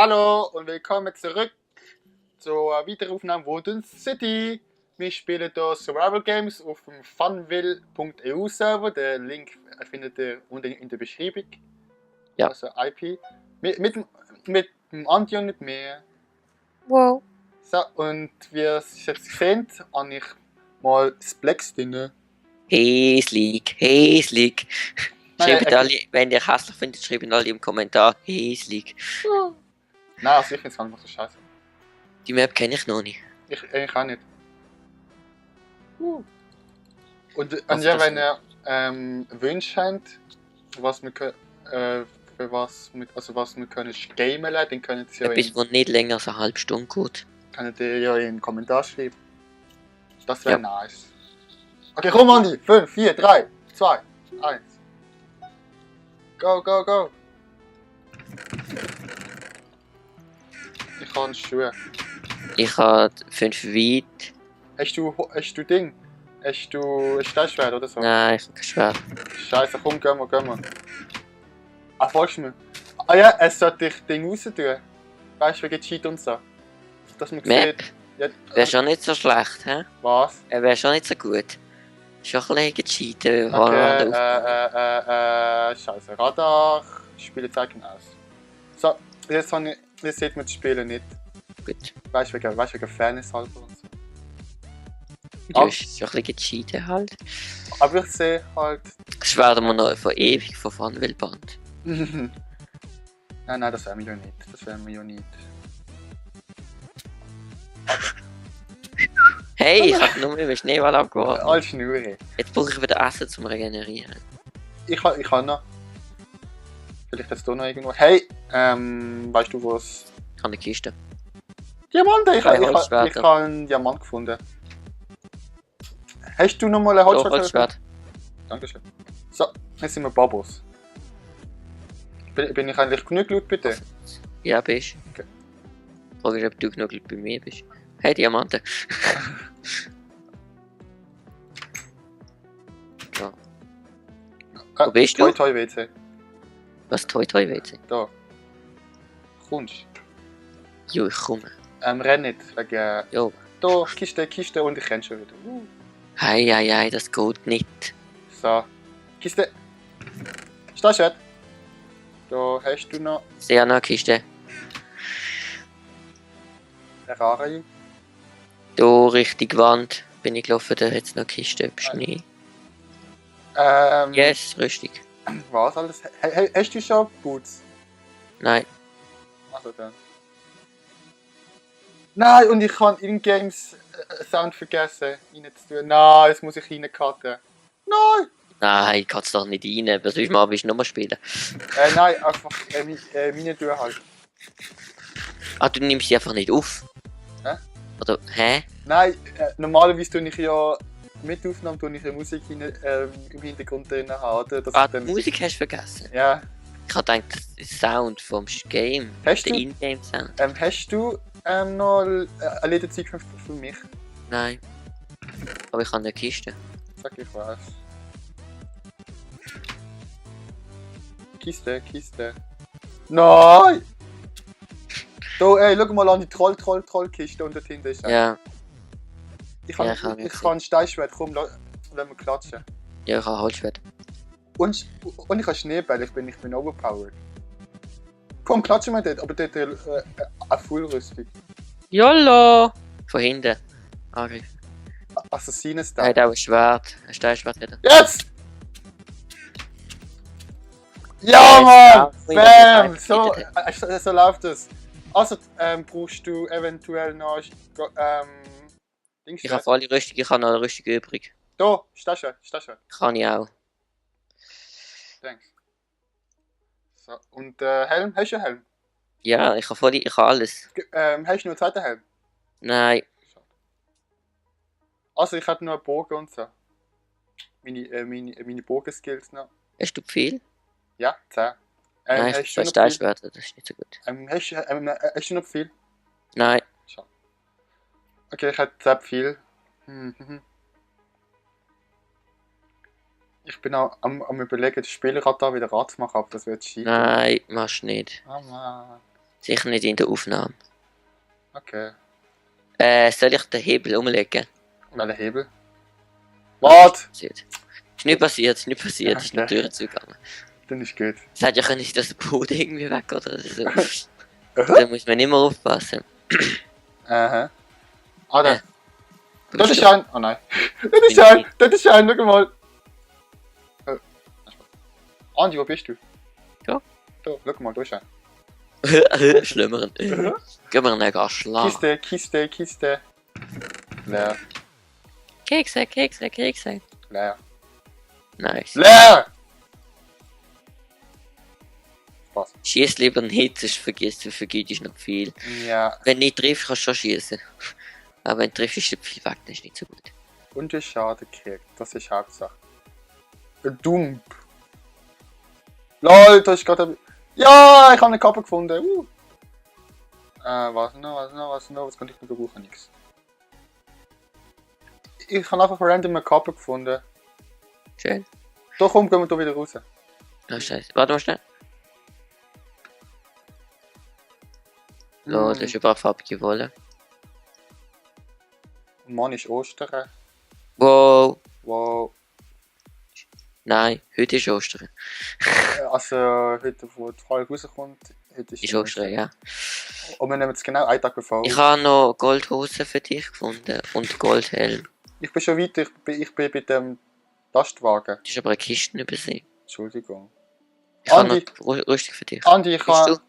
Hallo und willkommen zurück zur Wiederaufnahme Wooden City. Wir spielen hier Survival Games auf dem funville.eu Server. Den Link findet ihr unten in der Beschreibung. Ja. Also IP. Mit dem Andi und mit mir. Wow. So, und wie ihr es jetzt gesehen habe ich mal das Plex drin. Häslig. Schreibt alle, wenn ihr hässlich findet, schreibt alle im Kommentar häslig. Nein, also ich finde es gar nicht so scheiße. Die Map kenne ich noch nicht. Ich auch nicht. Und Also ja, das- wenn ihr Wünsche habt, was wir können, für was wir können gamen lassen, dann könnt ihr Etwas, was nicht länger als eine halbe Stunde geht. könnt ihr ja in den Kommentar schreiben. Das wäre Ja. nice. Okay, komm Andi! 5, 4, 3, 2, 1. Go, go, go! Ich kann Schuhe. Ich habe 5 weit. Hast du Ding? Hast du ein Steinschwert oder so? Nein, ich habe kein Schwert. Scheiße, komm, gehen wir. Ah, folgst du mir? Ah ja, es sollte dich Ding raus tun. Weißt du, wegen Cheat und so. Dass man Map? sieht. Ja, Wäre schon nicht so schlecht, hä? was? Er wäre schon nicht so gut. Schon ein bisschen gecheatet. Okay, scheiße. Radar. Spiele zeigen aus. So, jetzt sieht man das Spielen nicht. Gut. Weißt du, wegen Fairness halber und so. Du hast schon ein bisschen gecheatet halt. Aber ich sehe halt. Das werden wir noch von ewig von Funville-Band. Nein, das wären wir ja nicht. Hey, ich habe nur über Schneeball abgeworfen. Alles Schnurre. Jetzt brauche ich wieder Essen zum Regenerieren. Ich kann noch. Vielleicht jetzt hier noch irgendwo. Hey, weißt du was? Ich habe eine Kiste. Diamanten! Ich habe Holzschwerter. einen Diamant gefunden. Hast du noch mal ein So, Holzschwert? Holzschwert. Dankeschön. So, jetzt sind wir Babos. Bin ich eigentlich genug laut bitte? Ja, bist. Okay. Frage ist, ob du genug bei mir bist. Hey, Diamanten. Ja. Wo bist du? Toi WC. Was toi WC? Da. Kommst. Jo, ich komme. Renn nicht. Wegen. Jo. Da, Kiste und ich renn schon wieder. Hei, das geht nicht. So. Kiste. Steinschwert. Da hast du noch Sehr nah Kiste. eine Rare. Da Richtung Wand bin ich gelaufen, da hat es noch Kiste im Schnee. Yes, Rüstung. Was alles? Hast du schon Boots? Nein, Also dann. Nein, und ich kann in-games Sound vergessen, rein zu tun. Nein, jetzt muss ich reincutten. Nein! kannst doch nicht rein. Was willst du mal nochmal spielen? Nein, einfach meine tun halt. Ah, du nimmst sie einfach nicht auf? Hä? Oder, hä? Nein, normalerweise tue ich ja mit Aufnahme tue ich ja Musik im Hintergrund drin haben, oder? Dass Ah, ich die dann, Musik hast du vergessen? ja. Ich hab gedacht, das ist Sound vom Game. Hast Der du? In-Game-Sound. Hast du noch ein Liederzeug für mich? Nein. Aber ich habe eine Kiste. Sag ich was. Kiste. Nein! Da, ey, schau mal an die Trollkiste und dort hinten ist er. Ja, Ich Ja, kann ich ein Steinschwert, komm, lass wir klatschen. ja, ich habe Holzschwert. Und ich habe Schneebälle, ich bin overpowered. Komm, klatschen wir dort, aber dort eine Fullrüstung. YOLO! Von hinten. Angriff. Er Assassinen-Style. hat auch ein Schwert. Ein Steinschwert wieder. Jetzt! Ja, Mann! Bam! So, so läuft es. Also, brauchst du eventuell noch Dings? Ich habe volle Rüstung, ich habe noch eine Rüstung übrig. Da, Steinschwert. Kann ich auch. Thanks. So, und Helm? Hast du einen Helm? Ja, ich habe alles. Hast du noch einen zweiten Helm? Nein. Also, ich hätte noch einen Bogen und so. Meine Bogenskills noch. Hast du viel? Ja, 10. Nein, hast ich du habe noch Steinschwerter, das ist nicht so gut. Hast du noch viel? Nein. Schade. Okay, ich hätte 10 viel. Ich bin auch am überlegen, das Spielrad da wieder ranzumachen, aber das wird schief. Nein, machst du nicht. Oh Mann. Sicher nicht in der Aufnahme. Okay. Soll ich den Hebel umlegen? Welcher Hebel? Warte! Ist nicht passiert, ist nicht passiert, ist nicht Okay. durchgegangen. Dann ist gut. Es hätte ja können, dass der Boden irgendwie weg oder so. Aha. Da muss man immer aufpassen. Aha. Ah, da. Äh, Dort ist ein. Oh nein. Dort ist ein. Dort ist ein. Schau mal. Andi, wo bist du? Ja. Da, schau mal, da ist ein. Schlimmer. Gehen wir einen schlagen. Kiste, Kiste, Kiste. Leer, Kekse, Kekse, Kekse. leer. Nice. Leer! Spaß. Schieß lieber nicht, sonst vergisst noch viel. Ja. Wenn du nicht triffst, kannst du schon schießen. Aber wenn du triffst, ist der viel weg, das ist nicht so gut. Und der Schaden gekriegt. Das ist Hauptsache. Dump. LOL, da ist gerade. Ja, ich habe eine Kappe gefunden. Was noch? Was kann ich noch brauchen? Nix. Ich habe einfach random eine Kappe gefunden. Schön. Doch, komm, gehen wir da wieder raus. Oh, scheiße. Warte mal schnell. So, das ist ein paar farbige Wolle. Mann, ist Ostern. Wow. Wow. Nein, heute ist Ostern. Also, heute, wo die Folge rauskommt, heute Ist Ostern, ja. Und wir nehmen es genau einen Tag bevor. Ich habe noch Goldhosen für dich gefunden und Goldhelm. Ich bin schon weiter, ich bin bei dem Lastwagen. Das ist aber eine Kiste übersehen. Entschuldigung. Ich habe Andi. noch Rüstung für dich. Andi, ich Bist habe du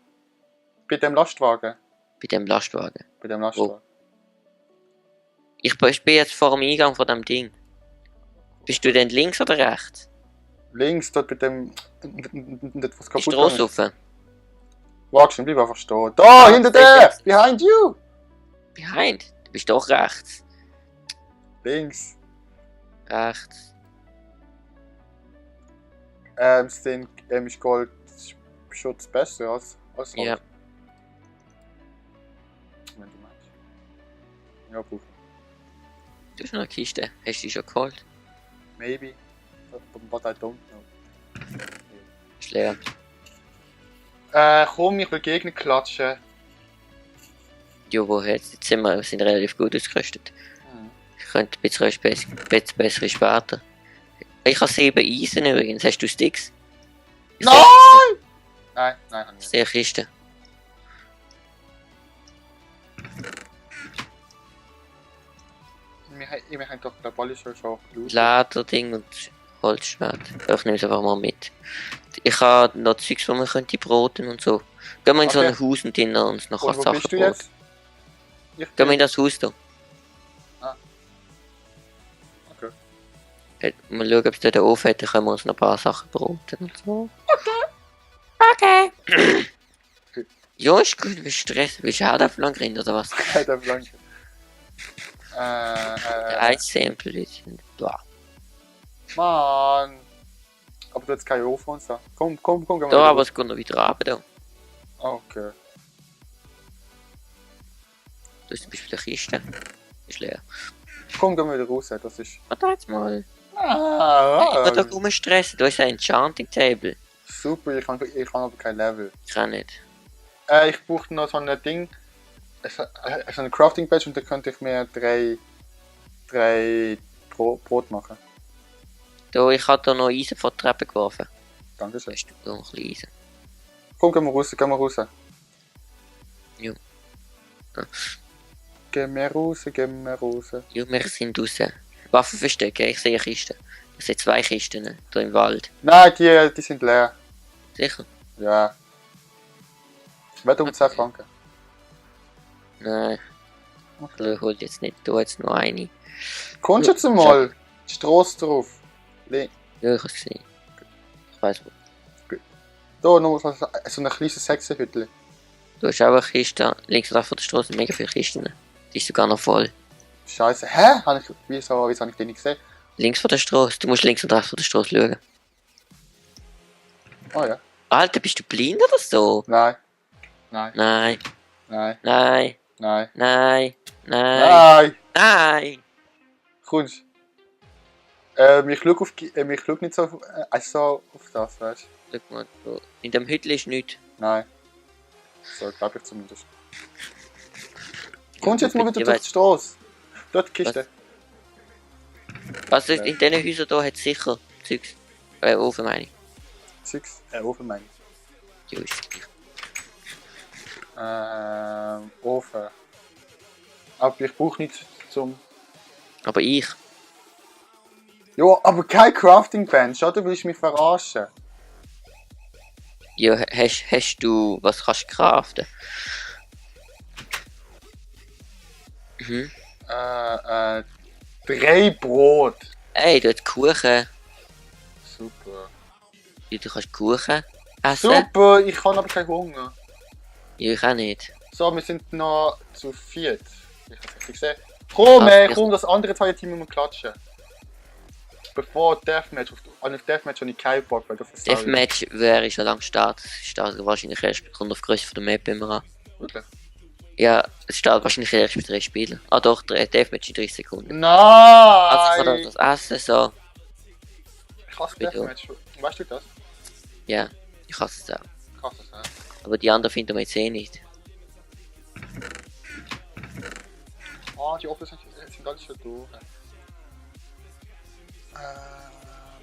bei dem Lastwagen. bei dem Lastwagen? Bei dem Lastwagen. Ich bin jetzt vor dem Eingang von dem Ding. Bist du denn links oder rechts? Links, dort bei dem. Dort, was Ist kaputt die Rose ist. offen? Warte schon, bleib einfach stehen. Da, hinter dir! jetzt. Behind you! Behind? Du bist doch rechts. Links. Rechts. Ist Goldschutz besser als Holz. Ja. Wenn du meinst. Ja, brauche Du hast noch eine Kiste. Hast du die schon geholt? Maybe. But I don't know. Ist leer. Komm, ich will Gegner klatschen. Ja, woher? Jetzt sind wir sind relativ gut ausgerüstet. Ich könnte ein bisschen bessere später. Ich habe 7 Eisen übrigens. Hast du Sticks? Nein! Nein, hab ich nicht. Sehr Kiste. Wir haben doch den Ball schon gelöst. Lederding und Holzschwert. Ich nehme es einfach mal mit. Ich habe noch Zeugs, wo man könnte broten und so. Gehen wir in so Okay. ein Haus und dann uns noch Und wo Sachen bist du broten. jetzt? Ich Gehen wir bin... in das Haus da. Okay. Mal schauen, ob es dort einen Ofen hat, dann können wir uns noch ein paar Sachen broten und so. Okay. Ja, ist gut, willst du Stress? Willst du auch da lang rennen oder was? Der Flanke. Ein Sample ist. Blah. Mann. Aber du hast keinen Ofen und so. Komm, gehen wir Da, wieder aber raus. es geht noch wieder runter da. Okay. Da ist zum Beispiel eine Kiste. Ist leer. Komm, gehen wir wieder raus. Das ist... Warte jetzt mal. Ah, Ich will da rumstressen, da ist ein Enchanting Table. super, ich kann aber kein Level. Ich kann nicht. Ich brauche noch so ein Ding. So ein Crafting Badge und da könnte ich mir drei Brot machen. Da, ich habe da noch Eisen vor die Treppe geworfen. Dankeschön. Hast du da noch ein bisschen Eisen? Komm, gehen wir raus, gehen wir raus. Ja. Gehen wir raus, gehen wir raus. Ja, wir sind draußen. Waffen verstecken, ich sehe Kisten. Ich sehe 2 Kisten da im Wald. Nein, die sind leer. Sicher? Ja. Wette um 10 Okay. Franken. Nein, Okay. ich hol jetzt nicht. Da jetzt noch eine. Kommst du jetzt mal? Die Strasse drauf. Ja, ich habe es gesehen. Ich weiss wo. Da noch so ein kleines Hexenhütchen. Du hast auch eine Kiste. Links und rechts von der Straße mega viele Kisten. Die ist sogar noch voll. Scheiße. Hä? Wieso habe ich die nicht gesehen? Links von der Straße. Du musst links und rechts von der Straße schauen. Oh ja. Alter, bist du blind oder so? Nein. Nein. Nein, Nein. nein, Nein. nein, nein, Nein. nein. Kommst ich schau nicht so auf das, weißt du? Schau mal, da. In dem Hütchen ist nichts. Nein. So, glaube ich zumindest. Kommst du jetzt mal wieder durch die Straße? Dort die Kiste. Also in diesen Häusern hier hat es sicher Zeugs. Ofen meine ich. Zeugs? Ofen meine ich. Ja, ist Ofen. Aber ich brauche nichts zum... Aber ich. Ja, aber kein Crafting Bench, oder? Willst du mich verarschen? Ja, hast du... Was kannst du craften? Mhm. 3 Brot. Ey, dort Kuchen. Super. Ja, du kannst Kuchen essen. Super, ich habe aber keinen Hunger. Ja, ich auch nicht. So, wir sind noch zu 4. Ich habe es richtig gesehen. Komm, ey, komm, das andere 2 Team müssen klatschen. Bevor Deathmatch, an das Deathmatch habe ich keinen Bock, weil das ist Deathmatch wäre schon lange gestartet. Es startet wahrscheinlich erst, kommt auf die Größe der Map immer an. Wirklich? Ja, es startet wahrscheinlich erst mit 3 Spielen. Ah doch, Deathmatch in 30 Sekunden. Nein! Also ich kann das Essen so. Ich hasse Deathmatch. Weißt du das? Ja, ich hasse es auch. Ich hasse es, ja. Aber die anderen finden wir jetzt eh nicht. Ah, die Offers sind alles schon durch.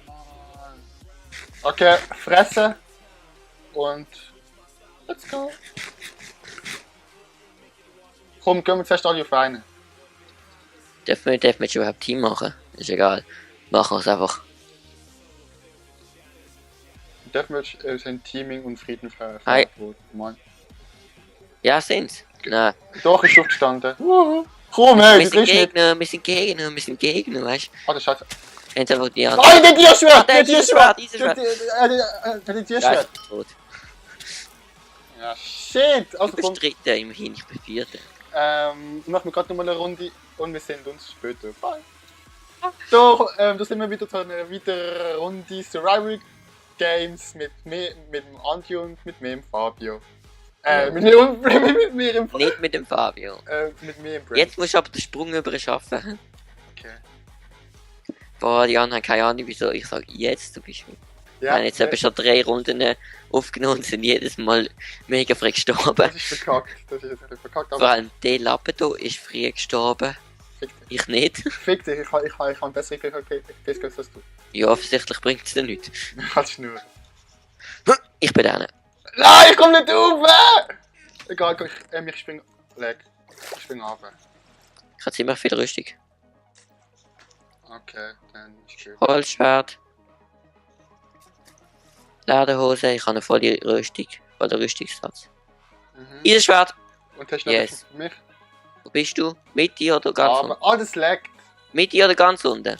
Mann. Okay, fressen. Und... Let's go. Komm, gehen wir zuerst alle auf einen. Dürfen wir Deathmatch überhaupt Team machen? Ist egal. Machen wir es einfach. Deathmatch sind Teaming und Frieden Hi. Mann. Ja, sind's. Nein. Doch, ist aufgestanden. Komm, hey, Wir du sind kriegst nicht. Gegner, wir sind Gegner, weißt du? Oh, der Scheiße. Jetzt einfach die anderen. Oh, der Tierschwert! Der Tierschwert! Tierschwert! Der Ja, Tierschwert! ich bin tot. Ja, shit! Also Du komm, bist Dritter, immerhin, ich bin Vierter. machen wir gerade nochmal eine Runde und wir sehen uns später. Bye! So, da sind wir wieder zu einer weiteren Runde Survival Games mit dem Andi und mit mir, dem Fabio. Mit mir und mit mir im Nicht mit dem Fabio. mit mir im Brand. Jetzt musst du aber den Sprung über schaffen. Okay. Boah, die anderen haben keine Ahnung, wieso ich sage jetzt, du bist. Ja, Ja, jetzt habe ich schon 3 Runden aufgenommen und sind jedes Mal mega früh gestorben. das ist verkackt. Das ist jetzt verkackt. Vor allem der Lappen hier ist früh gestorben. Fick dich. Ich nicht. Fick dich, ich habe bessere Skills als du. Ja, offensichtlich bringt es dir nichts. Kannst nur. Ich bin einer. Nein, ich komm nicht rauf! Egal, ich spring. Ich spring runter. Ich habe ziemlich viel Rüstung. Okay, dann ist gut. Holzschwert. Ladehose, ich habe eine volle Rüstung. Voller Rüstungssatz. Eisenschwert! Und hast du Yes. noch für mich? Wo bist du? Mitte oder ganz unten? Aber alles laggt. Mitte oder ganz unten?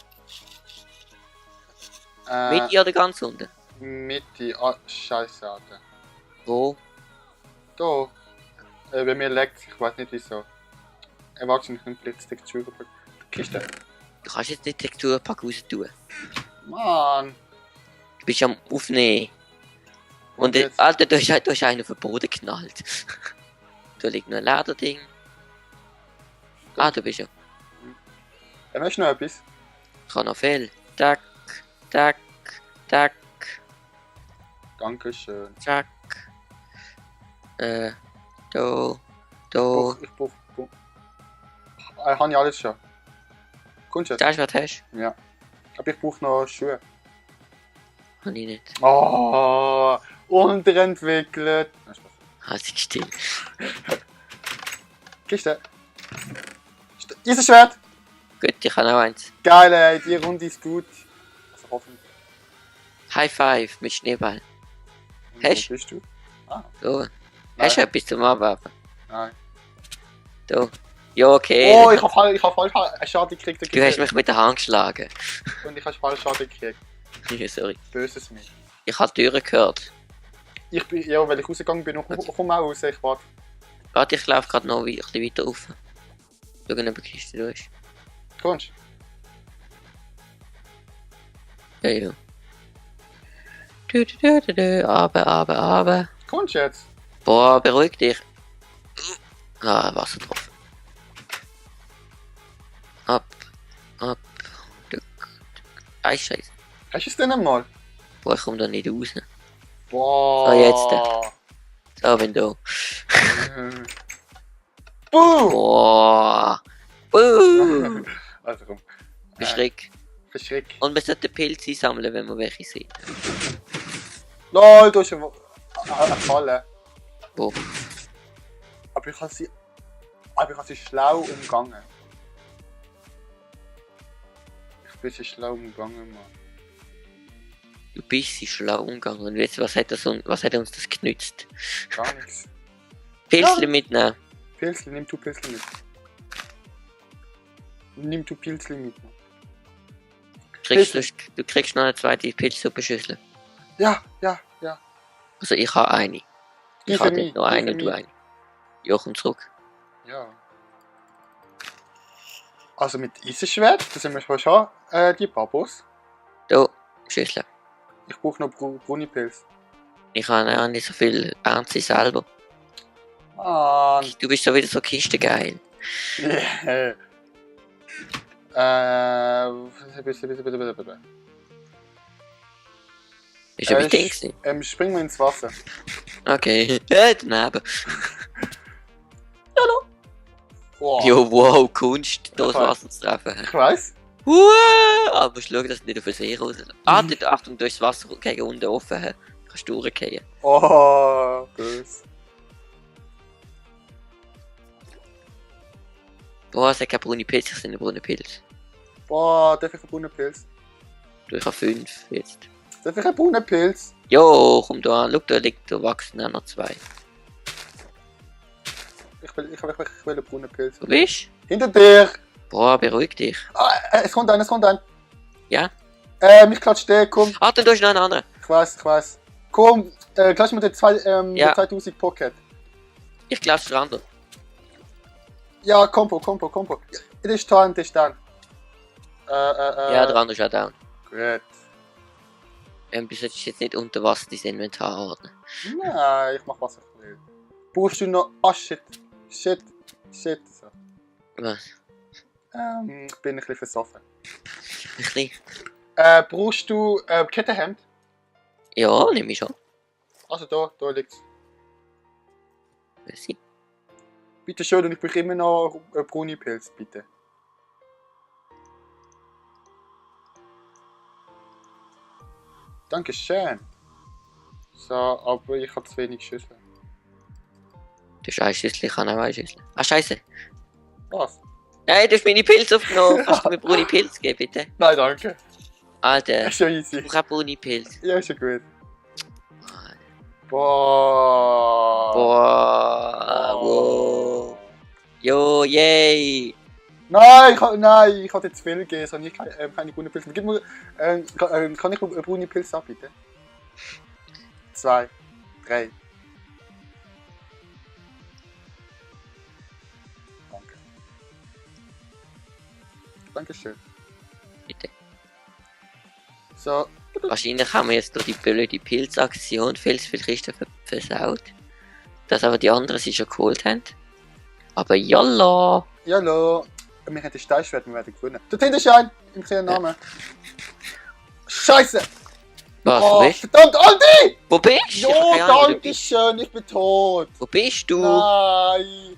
Äh, Mitte oder ganz unten? Mitte. Ah, scheiße, Alter. Wo? Da. Bei mir laggt ich weiß nicht wieso. Erwachsene können Blitztextur. Kiste. Du kannst jetzt nicht Texturpack raus tun. Mann. Du bist am Aufnehmen. Und jetzt? Alter, du hast einen auf den Boden geknallt. Da liegt noch ein Lederding. Ah, du bist ja. Möchtest du noch etwas? Ich habe noch viel. Tack, tack, tack, Dankeschön. zack. Da, Ich brauch. Habe ich alles schon. Kommst du jetzt? das was hast Ja. Aber ich brauche noch Schuhe. du? Habe ich nicht. Oh, unterentwickelt. Nein, Spaß. Hast du gestimmt? Kiste. Eisenschwert. Gut, ich habe noch eins. Geil, ey, die Runde ist gut. Also hoffentlich. High Five mit Schneeball. Und Hast wo bist du? Ah, So. nein. Hast du etwas zum Abwerfen? Nein. Da. Ja, okay. Oh, ich hab falsch einen Schaden gekriegt. Du hast mich mit der Hand geschlagen. Und ich habe falsch Schaden gekriegt. Ja, sorry. Böses mich. Ich habe die Türen gehört. Ich bin, ja, weil ich rausgegangen bin und komm auch raus, ich warte. Warte, ich laufe gerade noch ein bisschen weiter rauf. Schauen, ob die Kiste da ist. Kommst Ja, ja. Aber. Kommst du jetzt? Boah, beruhig dich. Ah, Wasser drauf. Ab. Scheiße. Hast du es denn einmal? Boah, ich komm da nicht raus. Boah. So, jetzt. So, bin da. Boom! Boah. Also komm. Beschreck. Verschreck. Und man sollte Pilze sammeln, wenn man welche sieht. LOL, du hast eine Falle. Wo? Aber ich habe sie schlau umgangen. Ich bin sie schlau umgangen, Mann. Du bist sie schlau umgegangen. Und jetzt, was hat uns das genützt? Gar nichts. Pilzle Ja. mitnehmen. Pilzli, nimm du Pilzli mit. Nimm du Pilzli mit. Du kriegst noch eine zweite Pilzsuppenschüssel. Ja. Also ich habe eine. Ich habe nicht nur eine und Give du me. eine. Ja, komm zurück. Ja. Also mit Eisenschwert, das sind wir schon die Babos. Da, Schüssel. Ich brauche noch Brunipilz. Ich habe auch nicht so viel Ernst selber. Mann. Du bist so wieder so kistengeil. Yeah. Ist ja mein Ding gewesen. Springen wir ins Wasser. Okay. Daneben. Wow. Jo, wow, Kunst, das Okay. Wasser zu treffen. Ich weiss. Aber schau, dass du nicht auf den See raus. Achtung, du hast das Wasser gegen unten offen. Du kannst durchgehen. Oh, böse. Boah, es hat keine braune Pilze, es sind braune Pilze. Boah, darf ich einen Brunenpilz? Du, ich habe 5 jetzt. Darf ich einen Brunenpilz? Jo, komm da an, schau, da liegt der wachsen auch noch 2. Ich will einen Brunenpilz. Wo bist du? Hinter dir! Boah, beruhig dich. Ah, es kommt ein. Ja? Mich klatscht der, komm. Achtung, da ist noch ein anderer. Ich weiß. Komm, klatsch mir den Ja. 2000 Pocket. Ich glaube, es anderen. Ja, Kompo. Ja, das ist dran. Ja, der andere ist auch down. Gut. Du solltest jetzt nicht unter Wasser dein Inventar ordnen. Nein, ich mach was ich will. Brauchst du noch... Ah, shit. So. Was? Ich bin ein bisschen versoffen. Ein bisschen? Brauchst du Kettenhemd? Ja, nehme ich schon. Also da liegt's. Merci. Bitte schön, und ich brauche immer noch Brunipilz, bitte. Dankeschön. So, aber ich habe zu wenig Schüsseln. Du hast eine Schüssel, ich habe auch eine Schüssel. Ah, scheiße. Was? Nein, du hast meine Pilze aufgenommen. Kannst du mir braune Pilze geben, bitte? Nein, danke. Alter, Ist schon easy. ich brauche auch braune Pilze. Ja, ist schon gut. Mann. Boah. Boah, wow. Jo, yay. Nein, ich hatte zu viel gegeben, es habe nicht keine grünen Pilze. Gib mir, kann ich brune Pilze haben, bitte? 2, 3. Danke. Dankeschön. Bitte. So. Wahrscheinlich haben wir jetzt durch die blöde Pilzaktion viel zu viel Kisten versaut. Dass aber die anderen sie schon geholt haben. Aber jalla! Hallo. Wir haben den Steinschwert, wir werden gewinnen. Dort hinten ist ein, im kleinen Namen. Scheiße! Was, Oh, wo bist du? verdammt, Andi! Wo bist du? Ich hab Jo, keine Ahnung, wo du danke bist. schön, ich bin tot. Wo bist du? Nein.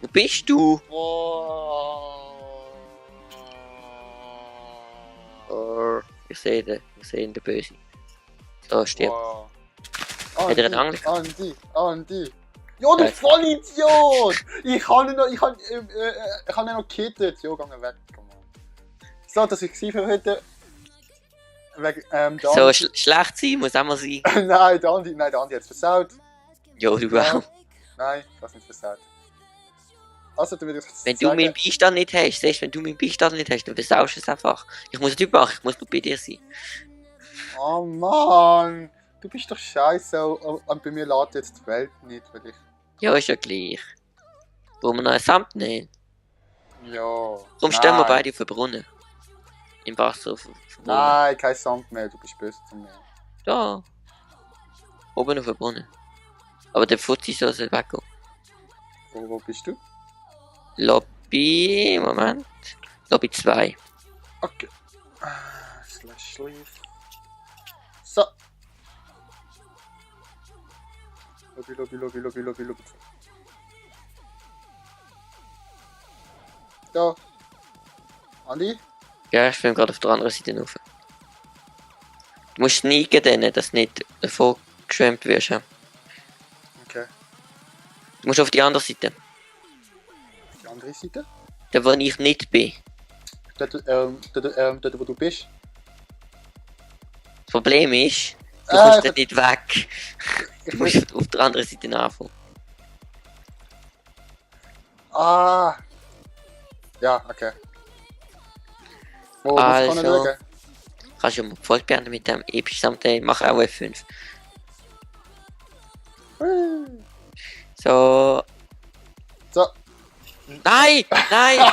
Wo bist du? Oh. Ich sehe den Böse. Da stirbt. Wow. Hat er einen Angel? Andi. Jo, du Scheiße. Vollidiot! Ich habe ihn noch gekittet. Jo, geh weg. Komm on. So, dass ich für heute. Wegen, der So Andi- schlecht sein muss auch mal sein. Nein, der Andi hat es versaut. Jo, du auch. Nein, ich habe nicht versaut. Also, du würdest Wenn du meinen Beistand nicht hast, siehst du, wenn du meinen Beistand nicht hast, dann versaust du es einfach. Ich muss es nicht machen, ich muss nur bei dir sein. Oh Mann, du bist doch scheiße. Und bei mir lädt jetzt die Welt nicht, weil ich. Ja, ist ja gleich. Brauchen wir noch ein Thumbnail? Ja. Komm, stellen wir Nein. beide auf den Brunnen. Im Wasser auf den Brunnen. Nein, kein Sand mehr, du bist böse zu mir. Da. Oben auf den Brunnen. Aber der Fuzzi soll weggehen. Wo bist du? Lobby, Moment. Lobby 2. Okay. Slash leave. So. Lobby. Da. Andi? Ja, ich bin gerade auf der anderen Seite rauf. Du musst sneaken dann, dass du nicht davor geschwemmt wirst. Ja. Okay. Du musst auf die andere Seite. Die andere Seite? Da wo ich nicht bin. Dort, wo du bist. Das Problem ist, du Ah, kommst dort nicht weg. Du musst auf der anderen Seite anfangen. Ah. Ja, okay. Wo muss ich Also. schauen? Kannst du mal die Folge beenden mit dem epischen Thumbnail. Mach auch F5. So. So. Nein! Nein!